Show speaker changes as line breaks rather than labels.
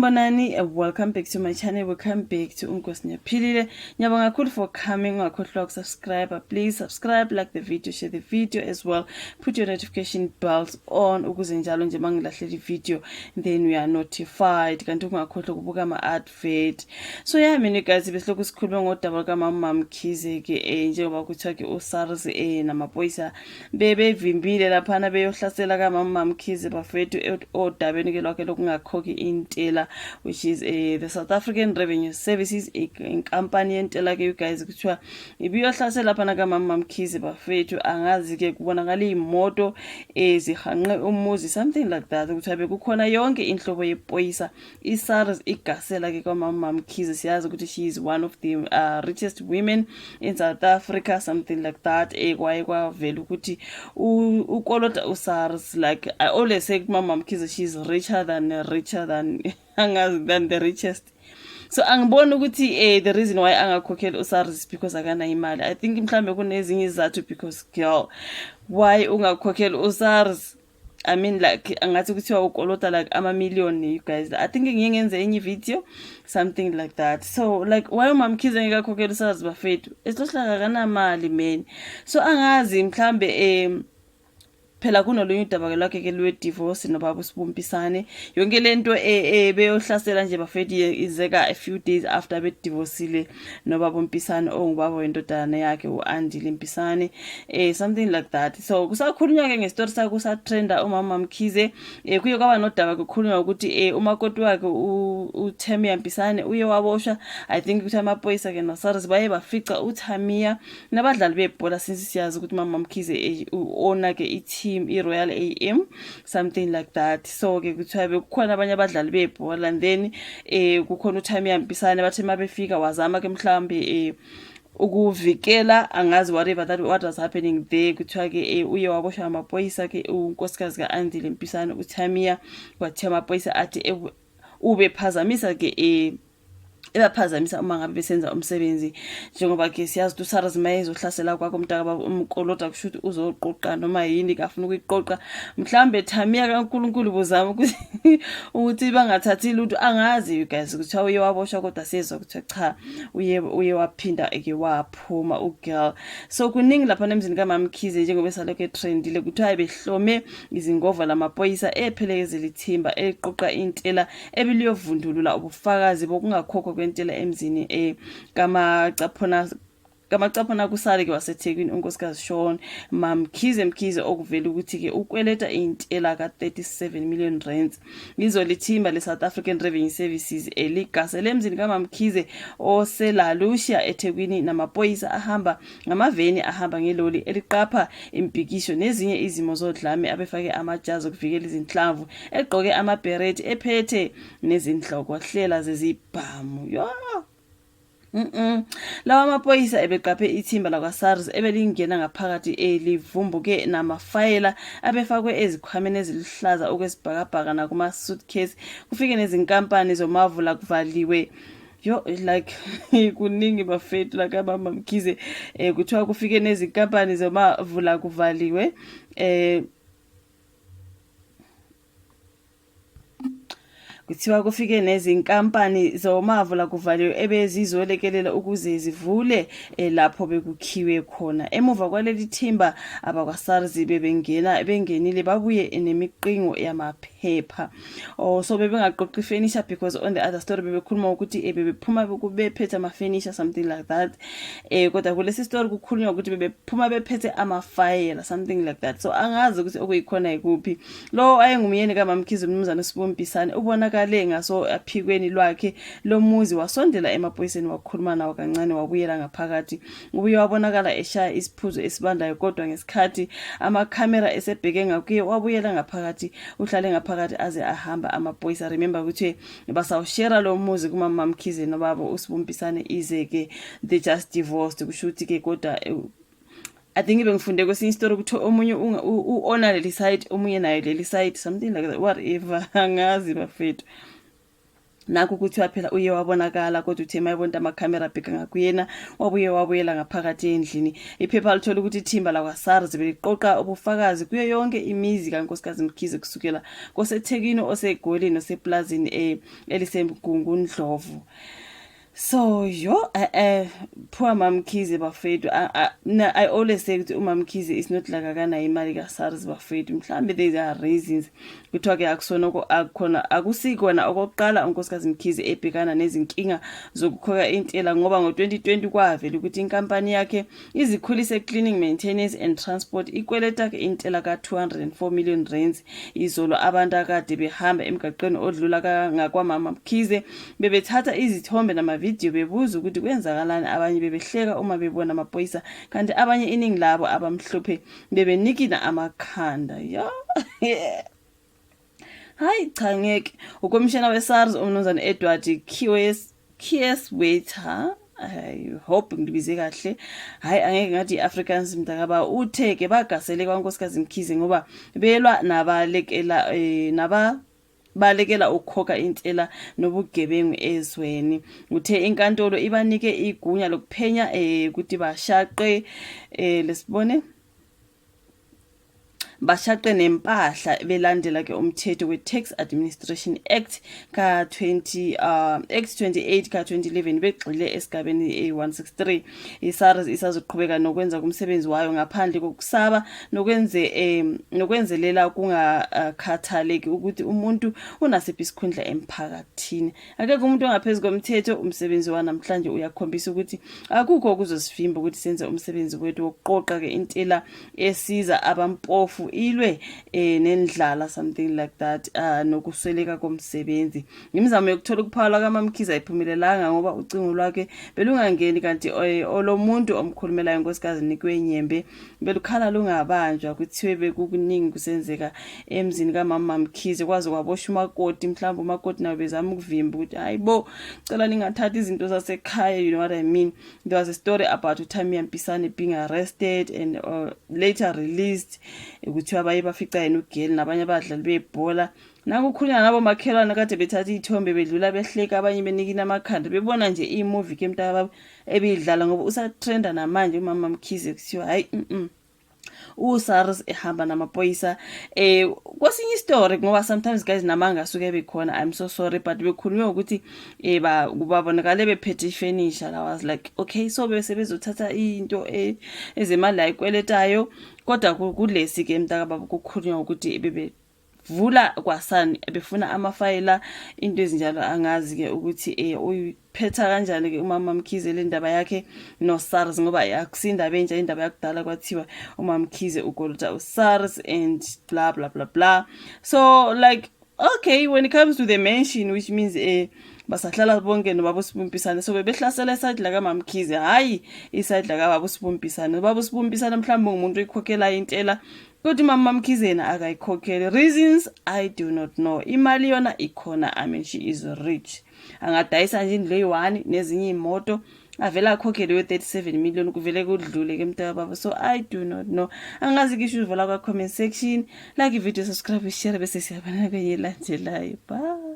Sanibonani, welcome back to my channel. Welcome back to Unkosi Nyaphilile. Ngiyabonga kakhulu for coming. Ungakhohlwa ukusubscribe. Please subscribe, like the video, share the video as well. Put your notification bells on ukuze njalo nje mangilahlela video then we are notified. Kanti ungakhohlwa ukubuka ama advert. So yeah, mina guys, besilokhu sikhuluma ngodaba lukamama Mkhize ke njengoba kuthiwa ke uSARS namaphoyisa bebevimbile laphana beyohlasela kamama Mkhize bafethu odabeni ke lwakhe lokungakhokhi intela, which is the South African Revenue Services, inkampani yentela ke you guys. Kuthiwa ibiyohlasela laphana kamama Mkhize bafethu. Angazi ke, kubonakala iy'moto ezihanqe umuzi, something like that. Kuthiwa bekukhona yonke inhlobo yepoyisa, i-SARS igasela ke kwamama Mkhize. Siyazi ukuthi she is one of the richest women in South Africa, something like that. Kwaye kwavela ukuthi ukolota uSARS. Like I always say, kumama Mkhize, she is richer than angazi, than the richest. So angiboni ukuthi the reason why angakhokheli uSARS is because akanayo imali. I think mhlambe kunezinye izathu, because girl, why ungakhokheli uSARS? I mean, like angathi kuthiwa ukolota like ama-million, you guys. I think ngiye ngenze enye video, something like that. So like, why uMamkhize ngeke akhokhele uSARS bafethu? It's not like akanamali, man. So angazi mhlambe phela kunolunye udaba ke lwakhe ke lwe-divorce nobaba uSibu Mpisane. Yonke lento beyohlasela nje bafethu izeka a few days after bedivosile nobaba uMpisane, ongubaba wendodana yakhe u-Andile Mpisane, something like that. So kusakhulunywa ke ngestori sakhe, kusatrenda umama Mkhize, kuye kwaba nodaba kukhulunywa ukuthi umakoti wakhe uThamia Mpisane uye waboshwa. I think ukuthi amaphoyisa ke noSARS baye bafica uThamia nabadlali bebhola, since siyazi ukuthi mama Mkhize u-owner ke i-team i-Royal AM, something like that. So ke kuthiwa bekukhona abanye abadlali bebhola and then kukhona uThamia Mpisane. Bathe mabefika wazama ke mhlawumbe ukuvikela, angazi, whatever that what was happening there. Kuthiwa ke uye waboshwa amaphoyisa ke unkosikazi ka-Andile Mpisane uThamia. Kwathiwa amaphoyisa athi ubephazamisa ke, ebaphazamisa uma ngabe besenza umsebenzi, njengoba ke siyazi ukuthi uSARS mayezohlasela kwakho umntaka umkolota, kusho ukuthi uzoqoqa noma yini kafuna ukuyiqoqa. Mhlambe Thamia kaNkulunkulu buzama ukuthi bangathathi lutho, angazi you guys. Kuthiwa uye waboshwa, kodwa siyezwa kuthiwa cha, uye waphinda ke waphuma ugirl. So kuningi lapha emzini kaMamkhize njengoba esalokhu etrendile. Kuthiwa behlome izingova lamaphoyisa ephelekezela ithimba eliqoqa intela ebiliyovundulula ubufakazi bokungakhokhwa kwentela emzini kamacaphuna kusale ke waseThekwini unkosikazi Shauwn Mamkhize Mkhize, okuvela ukuthi ke ukweleta intela ka-37 million rands. Ngizolithimba le-South African Revenue Services eligasele emzini kaMamkhize oseLa Lucia eThekwini namaphoyisa ahamba ngamaveni, ahamba ngeloli eliqapha imibhikisho nezinye izimo zodlame, abefake amajazi okuvikela izinhlamvu, egqoke amabheret, ephethe nezinhlokohlela zezibhamu. Yo. Lawa maphoyisa ebeqaphe ithimba lakwa-SARS ebelingena ngaphakathi elivumbuke namafayela abefakwe ezikhwameni eziluhlaza okwesibhakabhaka nakuma-suitcase. Kufike nezinkampani zomavula kuvaliwe. Yo, like kuningi bafethu la kamama Mkhize. Kuthiwa kufike nezinkampani zomavula kuvaliwe. Kuthiwa kufike nezinkampani zomavula kuvaliwe ebezizolekelela ukuze zivule lapho bekukhiwe khona. Emuva kwaleli thimba, abakwa-SARS bebengena bengenile, babuye nemiqingo yamaphepha. Oh, so bebengaqoqi ifurniture, because on the other story bebekhuluma ukuthi bebephuma bephethe ama-furniture, something like that. Kodwa kulesi story kukhulunywa ukuthi bebephuma bephethe amafayela, something like that. So angazi ukuthi okuyikhona ikuphi. Lo ayengumyeni kaMamkhize, umnumzane uSibu Mpisane, ubonakale ngaso aphikweni lwakhe lomuzi, wasondela emaphoyiseni, wakhuluma nawo kancane, wabuyela ngaphakathi. Ubuye wabonakala eshaya isiphuzo esibandayo, kodwa ngesikhathi amakhamera esebheke ngakuye wabuyela ngaphakathi. Uhlale ngaphakathi aze ahamba amaphoyisa. Remember ukuthi basawushera lo muzi kumama Mkhize nobaba uSibu Mpisane, ize-ke they just divorced, kusho ukuthi-ke. Kodwa I think bengifunde kwesinye isitori ukuthi omunye u-owner leli side, omunye nayo leli side, something like that, whatever, angazi bafethu. Nakho kuthiwa phela uye wabonakala kodwa uthe mayebona amakhamera abheka ngakuyena wabuye wabuyela ngaphakathi endlini. Iphepha lithola ukuthi ithimba lakwa-SARS beliqoqa ubufakazi kuyo yonke imizi kaNkosikazi Mkhize kusukela koseThekwini, oseGoli noseplazini eliseMgungundlovu. So yo poor Mamkhize bafethu. I always say ukuthi uMamkhize is not like akanayo imali ka-SARS bafethu. Mhlambe there are reasons. Kuthiwa ke akusona akukhona akusikona okokuqala uNkosikazi Mkhize ebhekana nezinkinga zokukhokha intela, ngoba ngo-2020 kwavela ukuthi inkampani yakhe iZikhulise Cleaning, Maintenance and Transport ikweleta ke intela ka-204 million rands. Izolo abantu akade behamba emgaqweni odlula ngakwamama Mkhize bebethatha izithombe namavidiyo bebuza ukuthi kwenzakalani. Abanye bebehleka uma bebona amaphoyisa, kanti abanye, iningi labo abamhlophe, bebenikina amakhanda. Ya, hayi cha, ngeke. Ukomishana we-SARS umnumzane Edward Kieswetter, I hope ngibize kahle, hayi angeke ngathi i-Afrikaans mntakaba, uthe-ke bagasele kwaNkosikazi Mkhize ngoba belwa nabalekela naba balekela ukukhokha intela nobugebengu ezweni. Uthe inkantolo ibanike igunya lokuphenya ukuthi bashaqe lesibone bashaqe nempahla belandela ke umthetho we-Tax Administration Act ka-20 Act 28 ka-2011 begxile esigabeni A163. I-SARS isazoqhubeka nokwenza kumsebenzi wayo ngaphandle kokusaba nokwenzelela kungakhathaleki ukuthi umuntu unasiphi isikhundla emphakathini. Akekho umuntu ongaphezu komthetho. Umsebenzi wanamhlanje uyakhombisa ukuthi akukho okuzosivimba ukuthi senze umsebenzi wethu wokuqoqa ke intela esiza abampofu ilwe nendlala, something like that, nokusweleka komsebenzi. Imizamo yokuthola ukuphawula kaMamkhize ayiphumelelanga ngoba ucingo lwakhe belungangeni, kanti olomuntu omkhulumelayo, inkosikazi Nikiwe Nyembe, belukhala lungabanjwa. Kuthiwe bekukuningi kusenzeka emzini kamama Mkhize kwaze kwaboshwa umakoti. Mhlawumbe umakoti nawe bezama ukuvimba ukuthi hayi bo, cela ningathathi izinto zasekhaya, you know what I mean. There was a story about uThamia Mpisane being arrested and later released. Kuthiwa baye bafica yena ugeli nabanye abadlali bebhola. Nakukhulunywa nabo makhelwane kade bethatha iy'thombe bedlula behleka, abanye benikina amakhanda bebona nje i-movie ke mntakababa ebidlala, ngoba usatrenda namanje umama Mkhize. Kuthiwa hayi, uSARS ehamba namaphoyisa kwesinye istory, ngoba sometimes guys namanga asuke bekhona. I'm so sorry, but bekhulunywa ukuthi ba babonakale bephethe ifurniture. I was like, okay, so bese bezothatha into ezemali la ikweletayo, kodwa kulesi ke mntakababa kukhulunywa ukuthi bebe vula kwasani befuna amafayela, into ezinjalo. Angazi ke ukuthi uyiphetha kanjani ke umama Mkhize le ndaba yakhe no SARS, ngoba akusindaba entsha, indaba yakudala. Kwathiwa umama Mkhize ukolota uSARS and blah blah blah blah. So like, okay, when it comes to the mansion, which means basahlala bonke nobaba uSibumpisane, so bebehlasela iside la kaMamkhize, hayi iside la kababa uSibumpisane. Ubaba uSibumpisane mhlawumbe ngumuntu oyikhokhela intela, kodwa umama Mamkhize yena akayikhokheli. Reasons I do not know. Imali yona ikhona. I mean, she is rich. Angadayisa nje indlu eyi-one nezinye iy'moto avele akhokhele we-37 million, kuvele kudlule ke mntaka baba. So I do not know, angazi kisho. Uvala kwa-comment section, like ivideo, subscribe, share, bese siyabonana kwenye elandelayo. Bye.